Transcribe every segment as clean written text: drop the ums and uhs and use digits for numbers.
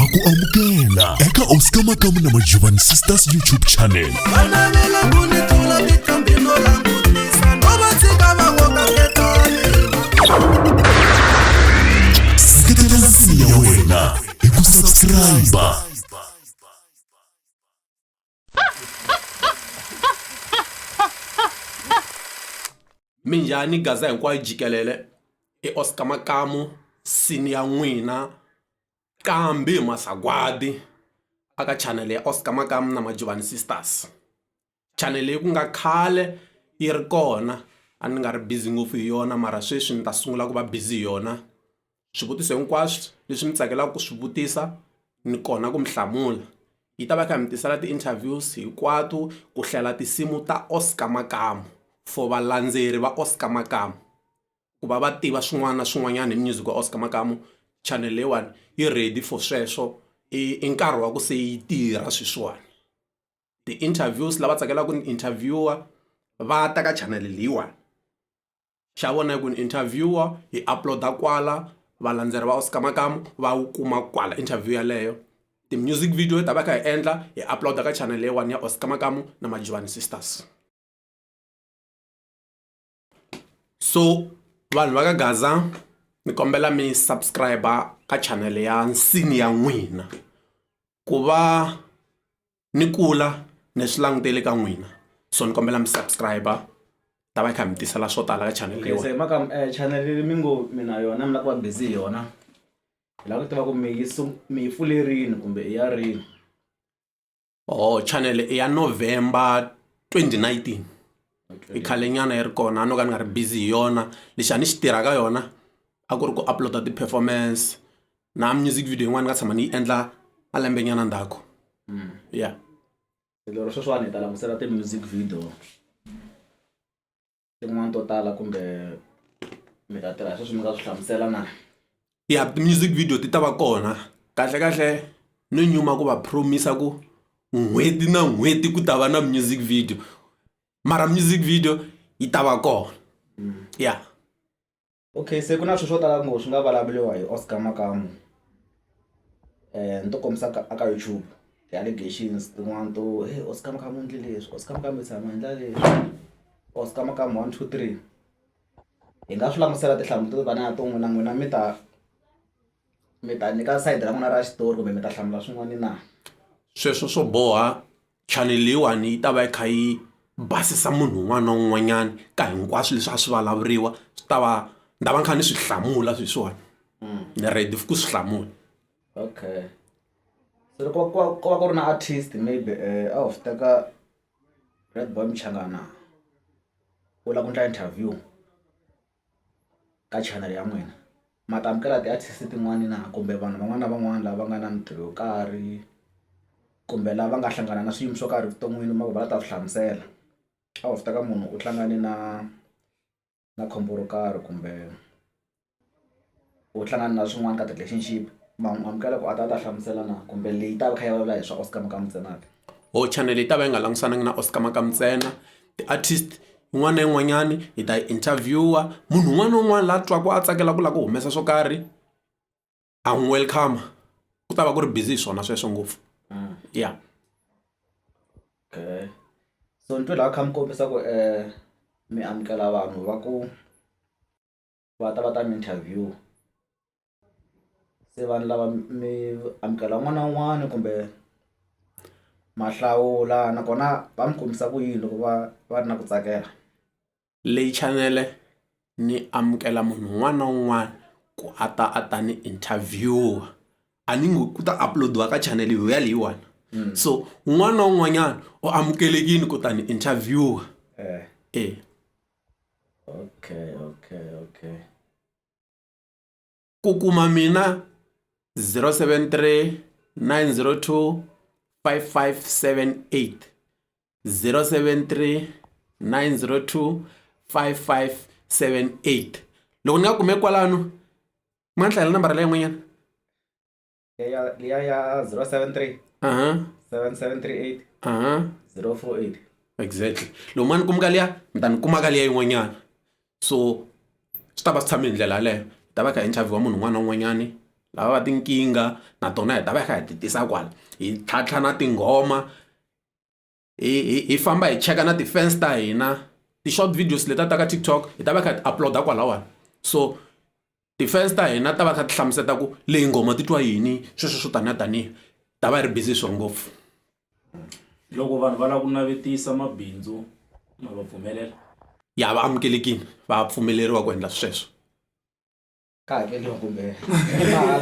ku amukela eka Oscar Makamu na Majuvani Sisters YouTube channel. Va navela ku ni tlula tinqambi no langutisa no va tshika va koka nketani. Seketela nsimu ya wena hi ku subscribe. Minjhani Gaza hinkwayo jikelele i Oscar Makamu sini ya n'wina kambe masagwadi aka channel ya Oscar Makamu na Majuvani Sisters channel leyi ku nga khale yi ri kona a ni nga ri busy ngopfu hi yona mara sweswi ni ta sungula ku va busy hi yona swivutiso hinkwaswo leswi mi tsakelaka ku swi vutisa ni kona ku mi hlamula yi ta va kha mi tisela ti-interviews hinkwato ku hlela tinsimu ta Oscar Makamu for valandzeri va Oscar Makamu ku va va tiva swin'wana na swin'wanyana hi music wa Oscar Makamu channel leyiwani yi ready for sweswo i i nkarhi wa ku se yi tirha sweswiwani ti-interviews lava tsakelaka ku ni interviewer va ta ka channel leyiwani xa vona i ku ni interviewer hi upload-a kwala valandzeri va Oscar Makamu va wu kuma kwala interview yaleyo ti-music video hi ta va kha hi endla hi upload-a ka channel leyiwani ya Oscar Makamu na Majuvani Sisters so vanhu va ka Gaza ni kombela mi subscribe ka channel ya nsini ya n'wina ku va ni kula ni swi langutele ka n'wina so ni kombela mi subscribe ta va yi kha mi tisela swo tala ka channel okay se maka eh, channel leyi mi ngo mi na yona mi lava ku va busy hi yona hi lava ku tiva ku mi yi mi yi pfule rini kumbe i ya rini oh channel i ya November 2019 i khale nyana yi ri kona a no ka ni nga ri busy hi yona lexi a ni xi tirha ka yona a ku ri ku upload-a ti-performance na music video yin'wana ni nga tshama ni yi endla malembe nyana ndzhaku ya lero sweswiwani hi ta langutisela ti-music video tin'wani to tala kumbe mi ta tirha sweswi mi nga swi hlamusela na ya ti-music video ti ta va kona kahle kahle no nyuma ku va promise ku n'hweti na n'hweti ku ta va na music video mara music video yi ta va kona ya Okay se ku na swilo swo tala ngopfu swi nga vulavuriwa hi Oscar Makamu ni to kombisa ka aka YouTube ti-allegations tin'wani to he Oscar Makamu u endle leswi Oscar Makamu i tshama endla leswi Oscar Makamu 1 2 3 hi nga swi langutisela tinhlamulo to taniya to n'wina n'wina mi ta mi ta nyika sayiti ra n'wina ra xitori kumbe mi ta hlamula swin'wana na sweswo swo boha channel leyiwani yi ta va yi kha yi basisa munhu un'wana na un'wanyana ka hinkwaswo leswi a swi vulavuriwa swi ta va ni ta va ni kha ni swi hlamula sweswiwani ni ready ku swi hlamula okay se loko ko ko va ku ri na artist maybe a ho swi teka Red Boy Mchangana u lava ku endla interview ka channel ya n'wina ma ta amukela ti-artist tin'wani na kumbe vanhu van'wana na van'wana lava nga na mintirho yo karhi kumbe lava nga hlangana na swiyimo swo karhi evuton'wini ma ku va la ta swi hlamusela a ho swi teka munhu u hlangane na na khombo ro karhi kumbe u hlangana na swin'wana ka ti-relationship ma n'wi amukela ku a ta a ta hlamusela na kumbe leyi ta va kha yi vulavula hi swa Oscar Makamu ntsena ke. Oh channel yi ta va yi nga langusanangi na Oscar Makamu ntsena ti-artist yin'wana na yin'wanyani hi ta yi interview-a munhu un'wana na un'wana la twaka a tsakela ku lava ku humesa swo karhi ha n'wi welcome ku ta va ku ri busy hi swona sweswo ngopfu ya. Okay so ni twe laha kha mi kombisa ku mi amukela vanhu va ku va ta va ta mi interview se vanhu lava mi amukela un'wana na un'wana kumbe ma hlawula nakona va mi kombisa ku yini loko va va ri na ku tsakela. Leyi chanele ni amukela munhu un'wana na un'wana ku a ta a ta ni interview a ni ngo ku ta upload-iwa ka chanele yo yaleyiwani so un'wana na un'wanyana u amukelekile ku ta ni interview e. Okay okay okay. Ku kuma mina 073 902 5578 073 902 5578 loko ni nga kume kwalano mi nga ni hlayela nambara leyi yin'wanyana Liya liya ya 073 aha 7738 aha 048 exactly loko ma ni kumeka liya mi ta ni kuma ka liya yin'wanyana so swi ta va swi tshame hi ndlela yaleyo hi ta va kha interview wa munhu un'wana na un'wanyani Lava va tinkingha na tona hi ta va hi kha hi ti tisa kwala hi tlhantlha na tinghoma hi hi hi famba hi cheka na ti-fans ta hina ti-short videos leti ta ka TikTok hi ta va hi kha hi ti upload-a kwalawani so ti-fans ta hina ta va kha ti hlamuseta ku leyi nghoma ti twa yini sweswo swo taniya taniya ta va yi ri busy hi swona ngopfu. Loko vanhu va lava ku navetisa mabindzu ma va pfumelela? Ya va amukelekile va pfumeleriwa ku endla sweswo. Ka hakeriwa kumbe mahala?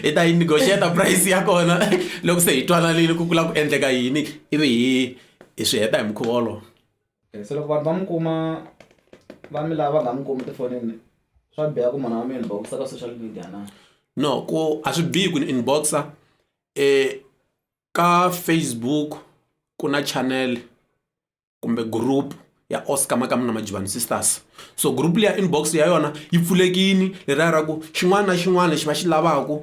Hi ta yi negotiate price ya kona loko se hi twananile ku ku lava ku endleka yini ivi hi hi swi heta hi mukhuva wolowo. Se loko vanhu va mi kuma va mi lava va nga mi kumi tifonini swa biha ku munhu wa mi inbox-a ka social media na? No ku a swi bihi ku ni inbox-a ka Facebook ku na channel kumbe group ya Oscar Makamu na Majivani Sisters so group liya inbox ya yona yi pfulekini leriya ra ku xin'wana na xin'wana lexi va xi lavaka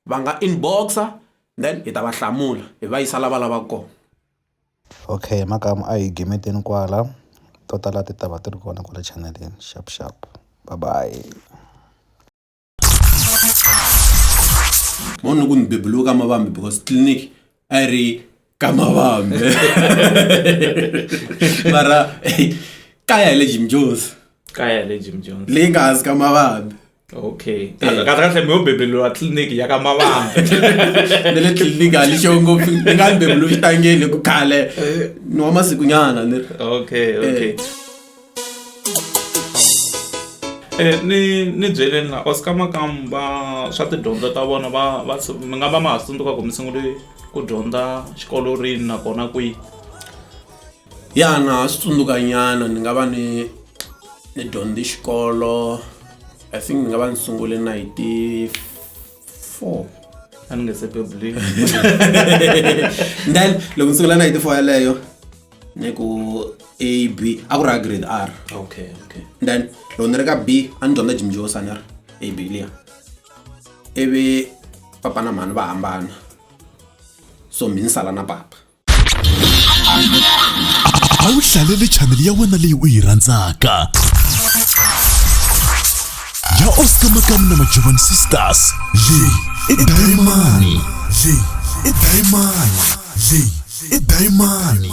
va nga inbox-a then hi ta va hlamula hi va yisa la va lavaka kona. Okay Makamu a hi gimeteni kwala to tala ti ta va ti ri kona kwala channel-ini xap xap bye bye. Mo ni ku ni beburiwe ka Mavambe because clinic a yi ri ka Mavambe mara kaya hi le Jim Jones kaya hi le Jim Jones leyi nga hansi ka Mavambe okay kahle kahle mi yo beburiwa tliliniki ya ka Mavambe na le tliliniki a ni sure ngopfu ni nga ni beburiwe xitangeni hi ku khale ni wa masiku nyana ni ri okay okay Eh, ni ni byeleni la Oscar Makamu va swa tidyondzo ta vona va va mi nga va ma ha tsundzuka ku mi sungule ku dyondza xikolo rini nakona kwihi ya na ha swi tsundzuka nyana ni nga va ni ni dyondze xikolo I think ni nga va ni sungule 94 a ni nge se bebulini then loko ni sungula 94 yaleyo ni ku A B a ku ri a grade R okay okay then loko ni ri ka B a ni dyondza Jim Jones a ni ri A B liya ivi papa na mhani va hambana so mi ni sala na papa A wu hlalele chanele ya wena leyi u yi rhandzaka ya Oscar Makamu na Majovani Sisters. Leyi i Dayimani, leyi i Dayimani, leyi i Dayimani.